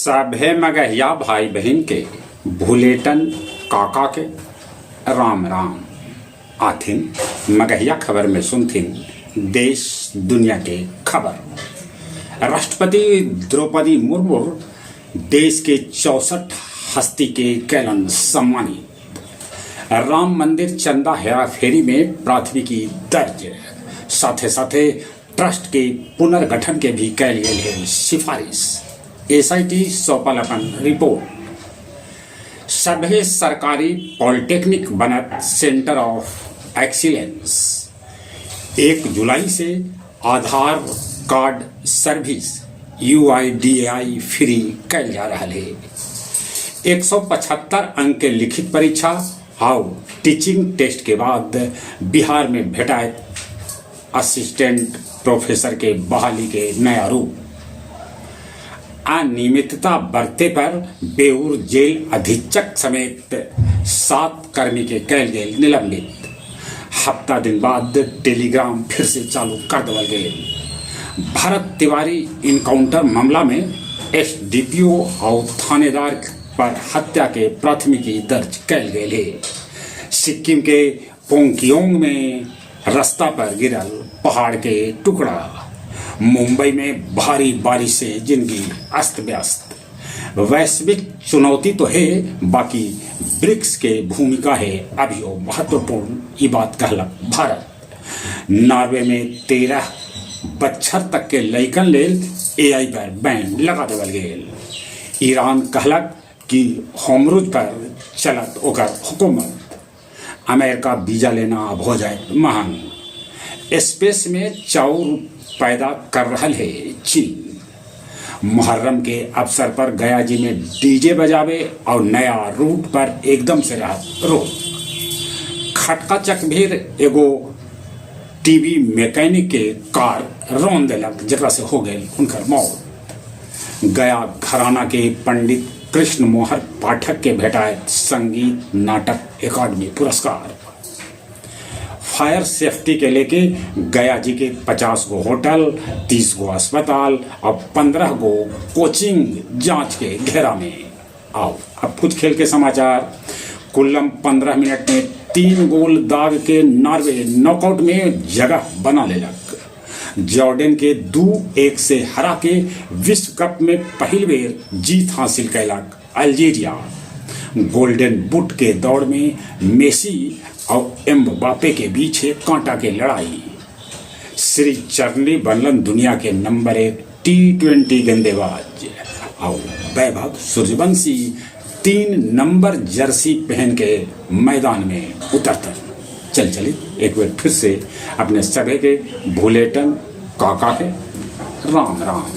सभे मगहिया भाई बहिन के भुलेटन काका के राम राम। आथिन मगहिया खबर में सुनथिन देश दुनिया के खबर। राष्ट्रपति द्रौपदी मुर्मू देश के 64 हस्ती के कैलन सम्मानित। राम मंदिर चंदा हेराफेरी में प्राथमिकी दर्ज, साथे साथे ट्रस्ट के पुनर्गठन के भी कैल गेल है सिफारिश। एसआईटी सौंपल अपन रिपोर्ट। सभे सरकारी पॉलिटेक्निक बनत सेंटर ऑफ एक्सीलेंस। 1 जुलाई से आधार कार्ड सर्विस यूआईडीएआई फ्री कैल जा रहा है। 175 अंक के लिखित परीक्षा आउ टीचिंग टेस्ट के बाद बिहार में भेटाए असिस्टेंट प्रोफेसर के बहाली के नया रूप। अनियमितता बरते पर बेऊर जेल अधीक्षक समेत 7 कर्मी के कैल गेल निलंबित। हफ्ता दिन बाद टेलीग्राम फिर से चालू कर देवल गेल। भरत तिवारी इनकाउंटर मामला में एसडीपीओ और थानेदार पर हत्या के प्राथमिकी दर्ज कैल गेल है। सिक्किम के पोंगकियोंग में रास्ता पर गिरल पहाड़ के टुकड़ा। मुंबई में भारी बारिश से जिंदगी अस्त व्यस्त। वैश्विक चुनौती तो है, बाकी ब्रिक्स के भूमिका है अभियो महत्वपूर्ण, ये बात कहलक भारत। नॉर्वे में 13 बच्छर तक के लइकन लेल एआई पर बैन लगा देवल गेल। ईरान कहलक कि होमरुज पर चलत ओकर हुकूमत। अमेरिका वीजा लेना अब हो जाए महंग। स्पेस में चाउर पैदा कर रहा है चीन। मुहर्रम के अवसर पर गया जी में डीजे बजावे और नया रूट पर एकदम से रहा रोक। खटका चकभीर एगो टीवी मैकेनिक के कार रौन देलक, जकरा से हो गई उनकर मौत। गया घराना के पंडित कृष्ण मोहर पाठक के भेटाए संगीत नाटक अकादमी पुरस्कार। फायर सेफ्टी के लेके गया जी के 50 गो होटल, 30 गो अस्पताल और 15 गो कोचिंग जांच के घेरा में। आओ अब कुछ खेल के समाचार। कुल्लम 15 मिनट में 3 गोल दाग के नॉर्वे नॉकआउट में जगह बना लेलक। जॉर्डन के 2-1 से हरा के विश्व कप में पहिल बेर जीत हासिल कैलक अल्जीरिया। गोल्डन बूट के दौड़ में मेसी और एम्बापे के बीच है कांटा के लड़ाई। श्री चरनी बनलन दुनिया के नंबर 1 T20 गेंदेबाज और वैभव सूर्यवंशी 3 नंबर जर्सी पहन के मैदान में उतरता। चल चली एक बार फिर से अपने सभी के भुलेटन काका के राम राम।